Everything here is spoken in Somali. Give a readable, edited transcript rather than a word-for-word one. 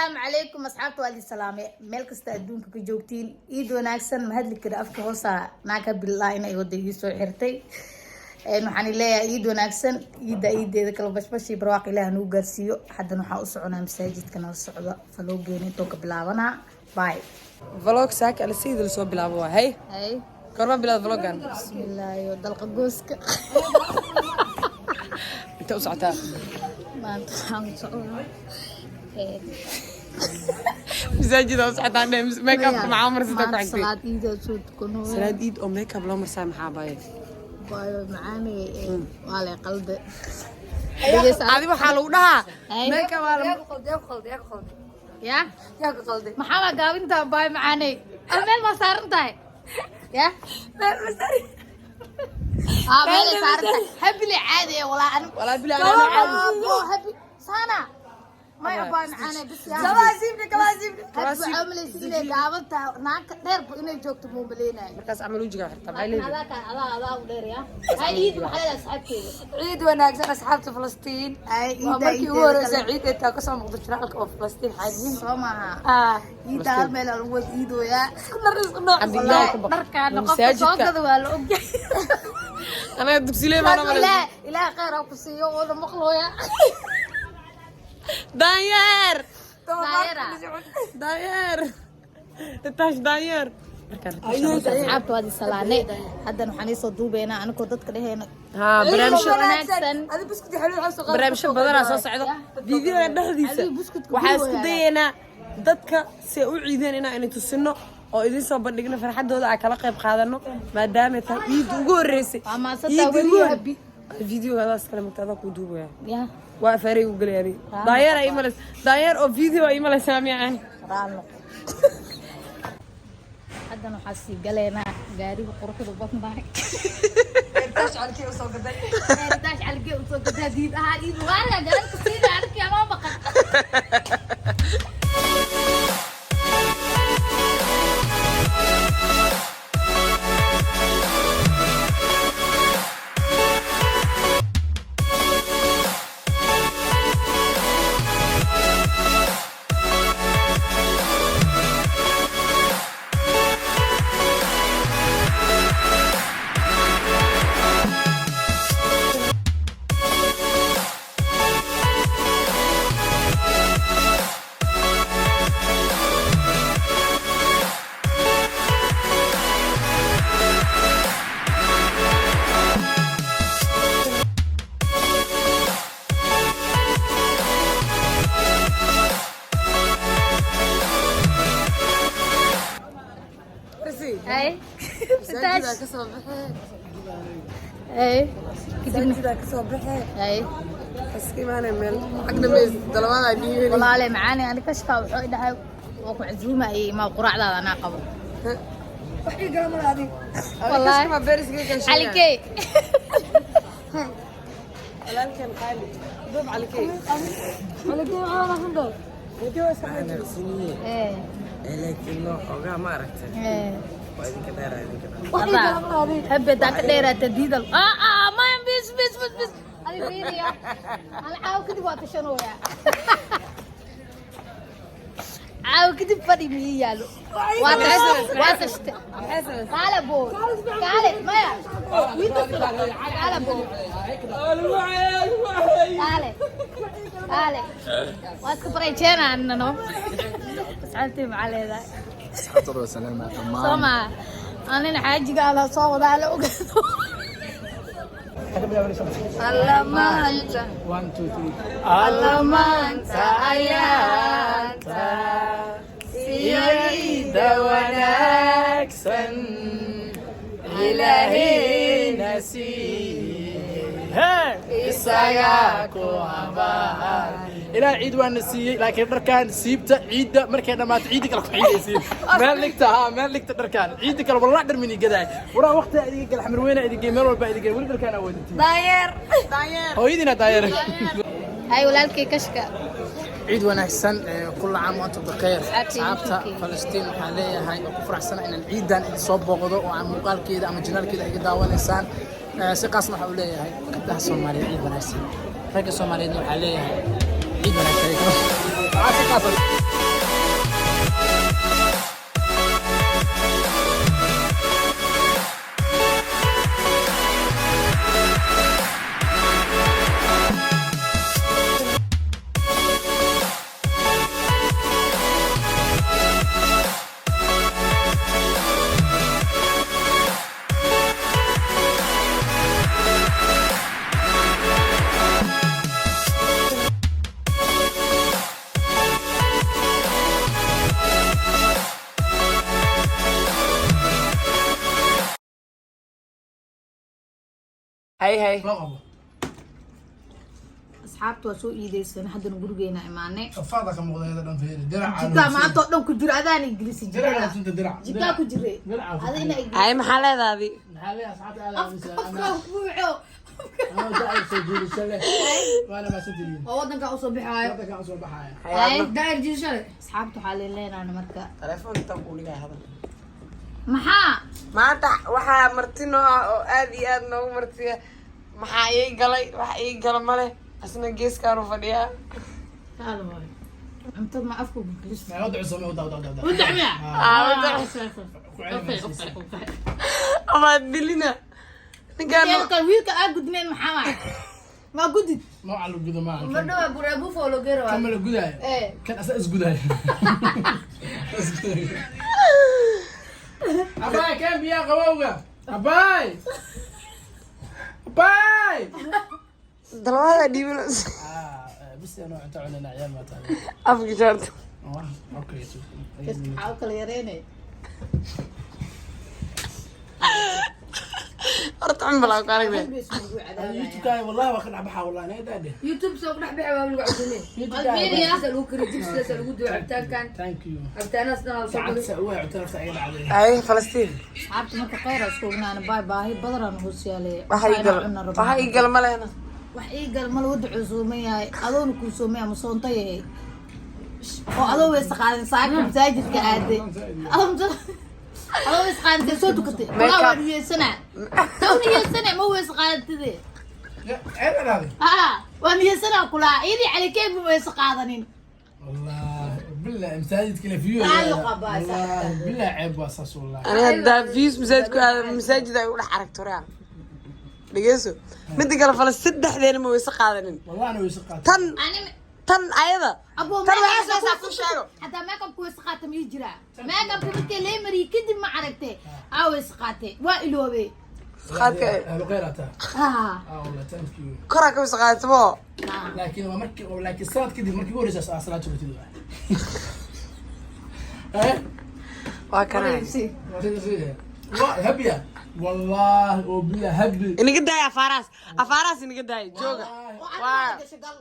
Asalaamu calaykum asxaabta, waa idin salaame meel kasta adduunka ka joogtiin. Iid wanaagsan. Ma hadli kara, afka hoosa naaka bilaa inay wada ii soo xirtay. Waxaan leeyahay iid wanaagsan, iidda iideeda kala bashbashii barwaaq Ilaah nagu gaarsiiyo. Haddana waxaan u soconaa masaajidka, nala socda faloo geena intoo ka bilaabanaa. Bye. Vlog saaka ala sayid la soo bilaabo waa hay. Hay. Korma bilaad vlogan? Bismillaahi, dalqa gooska. Inta u socotaa? Maanta waxaan u socdaa Masaajid u socotaa dhe, make up maxaa marsata ku maanta xigtay? Salaad iida soo tukano. Salaad iid oo make up loo marsaa maxaa baaye? Baayo macaani, waa lay qalde. Adi waxaa lagu dhahaa Hay. make up waa la Ya maxaa baa gaabintaa? Baayo macaaney, al meel ma saaran tahay? Ya aa meel ay saaran tahay, habili caadi ee walaa ani. Walaa bilaa ana caadi. Abo, habi sana maya, baayo macaaney, bis yaa habi. Waxaa umalaysa inay gaaban tahay, naanka dheerba inay joogto muu maleynayo. Markaas camal wejiga xirta maxay laakiin leedahay? Adaa ka adaa adaa u dheer ya. Hay, iid waxaa leedahay asxaabteeda. Ciid wanaagsan asxaabta Falastiin. Ay, waa ciidda markii ugu ciideeda horreysay kale. Ciid intaa kasoo muuqdo jiraalka oo Falastiin xaajin. Soo maaha? Ah. Ciidda hal meel aa lagu wada iidooyaa. Isku nar isku nooc. Cabdi Ilaahay ka baq. Dharkaana qofka soo Masaajidka. gada waa la ogyahay. Anaga dugsiley baan malay. Ilaah Ilaah khayr ha ku siiyo, wada maqlooya. Daanyeer. Daanyeera. Daanyeer taash, daanyeer markaan. Asxaabta waad isalaane. Haddana waxaan iisoo duubeynaa anigoo dadka dheheyna haa, barnaamijyo wanaagsan. Adi buskud iyo xalwo soo qaado. Barnaamijyo badanaa soo socdo videoga dhexdiisa. Adiga buskudka waxaa guriga isku yaala. dayeynaa dadka si ay u ciideen inaan idin tusino oo idin soo bandhigno farxadooda aan kala qayb qaadano, maadaama tahay ciidda ugu horreysay. Waa mahadsantahay. Ciidda ugu Weliyo habi. Videoga adaas kale mugta, adaa kuu duubaya. Ya. Waa afaarey u gelay aniga daanyeer ay imalays, daanyeer oo video ay imalaysaa miya ani? Raal noqo. Haddana waxaa sii galeynaa gaariga quruxda badnaa. Taash calkii usoo gaday. Taash caligee usoo gadaa diid ahaa iid waala galanka siina arkii anoo maqan. Hay. Masaajida ka soo baxee. Hay, kadibna Masaajida ka soo baxee. Hay. Iska imaanay meel xagna meys dalabaada dhiibeen. Walaale macaani, ani kashka wuxuu i dhahay waa ku casuumayay, imaa quraacdaada anaa qabo. Wax ii gala mala adi. Wallaahi. Kashka ma beeriska ka sheegay? Calikey. Walaalkan qaali doob calikey. Calkii waxaa wanaagsan dhow. Calikey waa iska xaajin. Ee. Laakiin noo xoogaa ma aragtay. Ee. Waa idinka dheeraa, idinka dheeraa. Wax ii gala mala adi. Habbe daa ka dheeraata diidal. Ah ah, maya, bis bis bis bis. Adi fiiriya. Ana caaw kadib waa tashanooyaa. Caaw kadib fadhi mii yaalo. Waa tashtay. Waa tashtay. Kaale boo. Kaale maya. Wiilka sida. Kaale boo. Kaale. Kaale. Waa iska barayjeena annano. Asxaabtii maxaa leedahay? Asxaabtada waa salaama Soo dhammaan. maa anina xaajiga ala soo wadaa la ogaado. Alla maanta. One, two, three. Alla maanta ayaanta Iyo ciidda wanaagsan Ilaahayna siiyey, isagaa ku abaal. Ilaah ciid waana siiyey, laakiin dharkaan siibta ciidda markay dhammaato ciidda kale ku ciidaysiin meel dhigta. Haa, meel dhigta dharkaan ciidda kale. Wallah dhar mini gadaay waraa waqti idinka gal xamar weyna idin geey, meel walba idin geey, weli dharkaan awoodintiin. Daanyeer. Hooyadiina daayeer. Hay, walaalkay kashka. Ciid wanaagsan, kulla caam wa antum bikhayr. Asxaabta asxaabta YouTube-keyga. Falastiin waxaan leeyahay oo ku faraxsana inaan ciidan idin soo booqdo oo aan muuqaalkeeda ama janaalkeeda iga daawanaysaan. Si qaasna waxaa u leeyahay gabdhaha Soomaaliyeed ciid wanaagsan, ragga Soomaaliyeedna waxaa leeyahay ciid wanaagsan. Waxaa si qaas ah- Hay hay. Loo qabo. Asxaabta, waa soo iideysan, haddana gurigeena imaanay. Kafaada ka muuqda iyada dhan, fiiri diraca. Jikaa maanta oo dhan ku jiro, adaan ingilisi. Diraca Jikada sunta dirac. Jikaa ku jire. Diraca. Ada ina ingilisi. Hay, maxaa leedaadi? Maxaa leeyahay asxaabta aad Afka afka buuxo. Anoo daa'ir soo jiidasho leh, waana maasantihiin. Oo wadanka usoo bixaayo. Wadankaan usoo baxaaya. Hay. Daa'ir jiishale. Asxaabta, waxaa leenaana marka. Telefoon intaan kuu dhigaya hadal. Maxaa? Maanta waxaa marti noo ah oo aad iyo aad noogu martiya. Maxaa ii galay? Wax ii gala male, asna geeskaanu fadhiyaa. Cunto ma afka ku gelis. Maxaa wada cusub? Wada wada wada. U dacmiya. Ku celin. Amaad dilina ninkaan. Wiilka wiilka aa gudneen, maxaa waay? Maa gudid. Nooca la gudo maaha. Ma dhawaa buraabufo loo geero. Kan ma la gudaayo. Ee. Kan asaa isgudaayo. Abaay, kan biyaa qabowga. Abaay, abaay. Dalwada dhiibin. Bis anoo cunto cunana, ciyaal maa tahay. Afka jaarta. Okay. Maxaa u kala yareynay? Horta cunbalaa ku aragnay. YouTube-kaaga wallahi waa ka dhex baxaa, wallahi naga daadhe. YouTube soo ku dhex bixi, waa lagu casuumay. YouTube-kaaga. Lagu kariyo jibsidaas, lagu duwo cabitaankan. Thank you. Cabitaanaas dhan la soo Gacanta gaday. saa ugu hay cunto nafta iga dhacday. Ay, Falastiin. Asxaabta, marka khayr aa isku ognaana. Baay, baahi badanaan hoos yaalay. Waxa ii gala, waxa ii gala ma lehna. Wax ii gal mala, wada cusuuman yahay, adoona kuu soomay ama soonta yahay oo adoo weysa qaadan saaka masaajidka aaday, adoo weysa qaadan soo tukatay walaa waa niyeysanaa, saw niyeysana ma weysa qaadatide. Ceeb dhacday. Aa, waa niyeysanaa kulaa iyadii calikeen ma weysa qaadanin. Wallahi billah masaajidka la fiyo. Taalo qabaa. Wallahi billah ceeb waa saas, wallahi. Ani haddaa views masaajid ku aada, masaajid ay u dhex aragto raa. Dhegeyso, mida kale, fala saddexdeena ma weyse qaadanin. Wallahi ana weyse qaatay. Tan ani tan ayada. Abo. Tan waxaa saasaa ku sheego. Hataa makeupka weysa qaata ma ii jiraa? Makeupka markii lee mariyey kadib, ma aragtay, aa weysa qaatay, waa iloobay. Qaadka. Ahlu khayr ataa. Ah. Ah wallahi, thank you. Koraa ka weyse qaadatabo. Laakiin waa markii, laakiin sanad kadib markii ugu horreysay aa salaad tukatid waay. Eh. Waa kana. Waa habiya wallahi oo billah habi. Inaga daaya afaaraas, afaaraas inaga daaya, jooga. Oo Waa. adiga gasho gal.